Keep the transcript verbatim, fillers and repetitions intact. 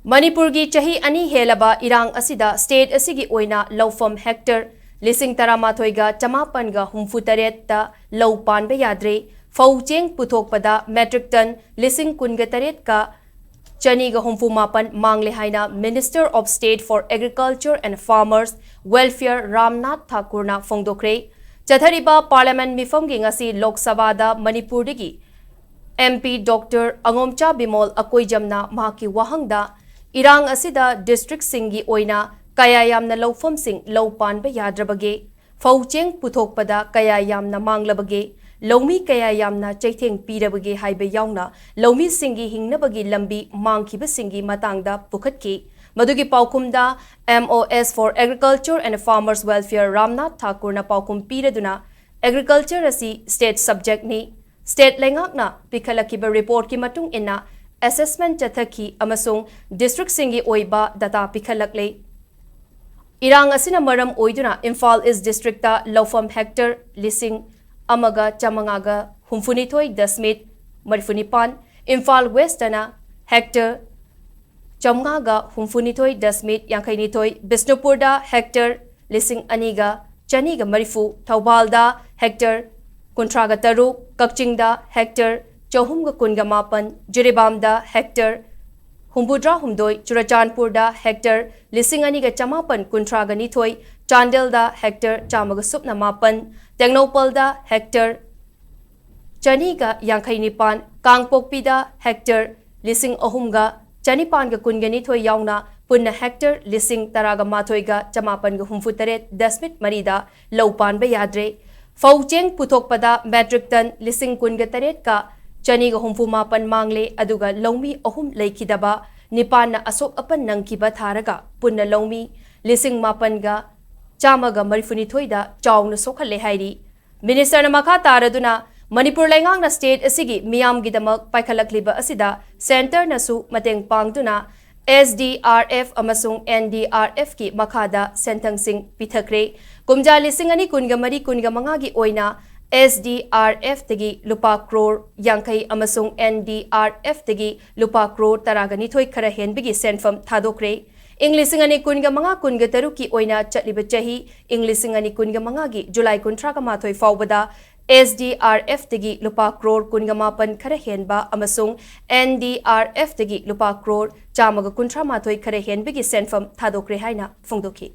ꯃꯅꯤꯄꯨꯔꯒꯤ ꯆꯍꯤ ꯑꯅꯤ ꯍꯦꯜꯂꯕ ꯏꯔꯥꯡ ꯑꯁꯤꯗ state ꯑꯁꯤꯒꯤ ꯑꯣꯏꯅ ꯂꯧꯐꯝ hectare ꯂꯤꯁꯤꯡ ꯇꯔꯥꯃꯥꯊꯣꯏꯒ ꯆꯃꯥꯄꯟꯒ ꯍꯨꯝꯐꯨ ꯇꯔꯦꯠꯇ ꯂꯧ ꯄꯥꯟꯕ ꯌꯥꯗ꯭ꯔꯦ꯫ ꯐꯧ ꯆꯦꯡ ꯄꯨꯊꯣꯛꯄꯗ metric ton ꯂꯤꯁꯤꯡ ꯀꯨꯟꯒ ꯇꯔꯦꯠꯀ ꯆꯅꯤꯒ ꯍꯨꯝꯐꯨ ꯃꯥꯄꯟ ꯃꯥꯡꯂꯦ ꯍꯥꯏꯅ Minister of State for Agriculture and Farmers Welfare Ramnath ꯊꯥꯀꯨꯔꯅ ꯐꯣꯡꯗꯣꯛꯈ꯭ꯔꯦ꯫ ꯆꯠꯊꯔꯤꯕ Parliament ꯃꯤꯐꯝꯒꯤ ꯉꯁꯤ ꯂꯣꯛ ꯁꯚꯥꯗ ꯃꯅꯤꯄꯨꯔꯗꯒꯤ MP Doctor ꯑꯉꯣꯝꯆꯥ ꯕꯤꯃꯣꯜ ꯑꯀꯣꯏꯖꯝꯅ ꯃꯍꯥꯛꯀꯤ ꯋꯥꯍꯪꯗ ꯏꯔꯥꯡ ꯑꯁꯤꯗ districtꯁꯤꯡꯒꯤ ꯑꯣꯏꯅ ꯀꯌꯥ ꯌꯥꯝꯅ ꯂꯧꯐꯝꯁꯤꯡ ꯂꯧ ꯄꯥꯟꯕ ꯌꯥꯗ꯭ꯔꯕꯒꯦ? ꯐꯧ ꯆꯦꯡ ꯄꯨꯊꯣꯛꯄꯗ ꯀꯌꯥ ꯌꯥꯝꯅ ꯃꯥꯡꯂꯕꯒꯦ? ꯂꯧꯃꯤ ꯀꯌꯥ ꯌꯥꯝꯅ ꯆꯩꯊꯦꯡ ꯄꯤꯔꯕꯒꯦ ꯍꯥꯏꯕ ꯌꯥꯎꯅ ꯂꯧꯃꯤꯁꯤꯡꯒꯤ ꯍꯤꯡꯅꯕꯒꯤ ꯂꯝꯕꯤ ꯃꯥꯡꯈꯤꯕꯁꯤꯡꯒꯤ ꯃꯇꯥꯡꯗ ꯄꯨꯈꯠꯈꯤ꯫ ꯃꯗꯨꯒꯤ ꯄꯥꯎꯈꯨꯝꯗ MoS for Agriculture and Farmers Welfare Ramnath ꯊꯥꯀꯨꯔꯅ ꯄꯥꯎꯈꯨꯝ ꯄꯤꯔꯗꯨꯅ, Agriculture ꯑꯁꯤ state subjectꯅꯤ꯫ State ꯂꯩꯉꯥꯛꯅ ꯄꯤꯈꯠꯂꯛꯈꯤꯕ reportꯀꯤ ꯃꯇꯨꯡ ꯏꯟꯅ assessment ꯆꯠꯊꯈꯤ ꯑꯃꯁꯨꯡ districtꯁꯤꯡꯒꯤ ꯑꯣꯏꯕ data ꯄꯤꯈꯠꯂꯛꯂꯦ꯫ ꯏꯔꯥꯡ ꯑꯁꯤꯅ ꯃꯔꯝ ꯑꯣꯏꯗꯨꯅ ꯏꯝꯐꯥꯜ East districtꯇ ꯂꯧꯐꯝ hectare ꯂꯤꯁꯤꯡ ꯑꯃꯒ ꯆꯥꯃꯉꯥꯒ ꯍꯨꯝꯐꯨꯅꯤꯊꯣꯏ ꯗꯁꯃꯤꯠ ꯃꯔꯤꯐꯨꯅꯤꯄꯥꯟ, ꯏꯝꯐꯥꯜ Westꯇꯅ hectare ꯆꯥꯃꯉꯥꯒ ꯍꯨꯝꯐꯨꯅꯤꯊꯣꯏ ꯗꯁꯃꯤꯠ ꯌꯥꯡꯈꯩꯅꯤꯊꯣꯏ, ꯕꯤꯁꯅꯨꯄꯨꯔꯗ hectare ꯂꯤꯁꯤꯡ ꯑꯅꯤꯒ ꯆꯅꯤꯒ ꯃꯔꯤꯐꯨ, ꯊꯧꯕꯥꯜꯗ hectare ꯀꯨꯟꯊ꯭ꯔꯥꯒ ꯇꯔꯨꯛ, ꯀꯛꯆꯤꯡꯗ hectare ꯆꯍꯨꯝꯒ ꯀꯨꯟꯒ ꯃꯥꯄꯟ, ꯖꯤꯔꯤꯕꯥꯝꯗ hectare ꯍꯨꯝꯐꯨꯇꯔꯥꯍꯨꯝꯗꯣꯏ, ꯆꯨꯔꯆꯥꯟꯄꯨꯔꯗ hectare ꯂꯤꯁꯤꯡ ꯑꯅꯤꯒ ꯆꯃꯥꯄꯟ ꯀꯨꯟꯊ꯭ꯔꯥꯒ ꯅꯤꯊꯣꯏ, ꯆꯥꯟꯗꯦꯜꯗ hectare ꯆꯥꯝꯃꯒ ꯁꯨꯞꯅ ꯃꯥꯄꯟ, ꯇꯦꯡꯅꯧꯄꯜꯗ hectare ꯆꯅꯤꯒ ꯌꯥꯡꯈꯩ ꯅꯤꯄꯥꯟ, ꯀꯥꯡꯄꯣꯛꯄꯤꯗ hectare ꯂꯤꯁꯤꯡ ꯑꯍꯨꯝꯒ ꯆꯅꯤꯄꯥꯟꯒ ꯀꯨꯟꯒ ꯅꯤꯊꯣꯏ ꯌꯥꯎꯅ ꯄꯨꯟꯅ hectare ꯂꯤꯁꯤꯡ ꯇꯔꯥꯒ ꯃꯥꯊꯣꯏꯒ ꯆꯃꯥꯄꯟꯒ ꯍꯨꯝꯐꯨ ꯇꯔꯦꯠ ꯗꯁꯃꯤꯠ ꯃꯔꯤꯗ ꯂꯧ ꯄꯥꯟꯕ ꯌꯥꯗ꯭ꯔꯦ꯫ ꯐꯧ ꯆꯦꯡ ꯄꯨꯊꯣꯛꯄꯗ metric ton ꯂꯤꯁꯤꯡ ꯀꯨꯟꯒ ꯇꯔꯦꯠꯀ ꯆꯅꯤꯒ ꯍꯨꯝꯐꯨ ꯃꯥꯄꯟ ꯃꯥꯡꯂꯦ, ꯑꯗꯨꯒ ꯂꯧꯃꯤ ꯑꯍꯨꯝ ꯂꯩꯈꯤꯗꯕ, ꯅꯤꯄꯥꯟꯅ ꯑꯁꯣꯛ ꯑꯄꯟ ꯅꯪꯈꯤꯕ ꯊꯥꯔꯒ ꯄꯨꯟꯅ ꯂꯧꯃꯤ ꯂꯤꯁꯤꯡ ꯃꯥꯄꯟꯒ ꯆꯥꯝꯃꯒ ꯃꯔꯤꯐꯨꯅꯤꯊꯣꯏꯗ ꯆꯥꯎꯅ ꯁꯣꯛꯍꯜꯂꯦ ꯍꯥꯏꯔꯤ꯫ Ministerꯅ ꯃꯈꯥ ꯇꯥꯔꯗꯨꯅ ꯃꯅꯤꯄꯨꯔ ꯂꯩꯉꯥꯛꯅ state ꯑꯁꯤꯒꯤ ꯃꯤꯌꯥꯝꯒꯤꯗꯃꯛ ꯄꯥꯏꯈꯠꯂꯛꯂꯤꯕ ꯑꯁꯤꯗ centreꯅꯁꯨ ꯃꯇꯦꯡ ꯄꯥꯡꯗꯨꯅ SDRF ꯑꯃꯁꯨꯡ NDRFꯀꯤ ꯃꯈꯥꯗ ꯁꯦꯟꯊꯪꯁꯤꯡ ꯄꯤꯊꯈ꯭ꯔꯦ꯫ ꯀꯨꯝꯖꯥ ꯂꯤꯁꯤꯡ ꯑꯅꯤ ꯀꯨꯟꯒ ꯃꯔꯤ ꯀꯨꯟꯒ ꯃꯉꯥꯒꯤ ꯑꯣꯏꯅ ꯑꯦꯁ ꯗꯤ ꯑꯥꯔ ꯑꯦꯐꯇꯒꯤ ꯂꯨꯄꯥ ꯀ꯭ꯔꯣꯔ ꯌꯥꯡꯈꯩ ꯑꯃꯁꯨꯡ ꯑꯦꯟ ꯗꯤ ꯑꯥꯔ ꯑꯦꯐꯇꯒꯤ ꯂꯨꯄꯥ ꯀ꯭ꯔꯣꯔ ꯇꯔꯥꯒ ꯅꯤꯊꯣꯏ ꯈꯔ ꯍꯦꯟꯕꯒꯤ ꯁꯦꯟꯐꯝ ꯊꯥꯗꯣꯛꯈ꯭ꯔꯦ꯫ ꯏꯪ ꯂꯤꯁꯤꯡ ꯑꯅꯤ ꯀꯨꯟꯒ ꯃꯉꯥ ꯀꯨꯟꯒ ꯇꯔꯨꯛꯀꯤ ꯑꯣꯏꯅ ꯆꯠꯂꯤꯕ ꯆꯍꯤ, ꯏꯪ ꯂꯤꯁꯤꯡ ꯑꯅꯤ ꯀꯨꯟꯒ ꯃꯉꯥꯒꯤ ꯖꯨꯂꯥꯏ ꯀꯨꯟꯊ꯭ꯔꯥꯒ ꯃꯥꯊꯣꯏ ꯐꯥꯎꯕꯗ ꯑꯦꯁ ꯗꯤ ꯑꯥꯔ ꯑꯦꯐꯇꯒꯤ ꯂꯨꯄꯥ ꯀ꯭ꯔꯣꯔ ꯀꯨꯟꯒ ꯃꯥꯄꯟ ꯈꯔ ꯍꯦꯟꯕ ꯑꯃꯁꯨꯡ ꯑꯦꯟ ꯗꯤ ꯑꯥꯔ ꯑꯦꯐꯇꯒꯤ ꯂꯨꯄꯥ ꯀ꯭ꯔꯣꯔ ꯆꯥꯝꯃꯒ ꯀꯨꯟꯊ꯭ꯔꯥ ꯃꯥꯊꯣꯏ ꯈꯔ ꯍꯦꯟꯕꯒꯤ ꯁꯦꯟꯐꯝ ꯊꯥꯗꯣꯛꯈ꯭ꯔꯦ ꯍꯥꯏꯅ ꯐꯣꯡꯗꯣꯛꯈꯤ꯫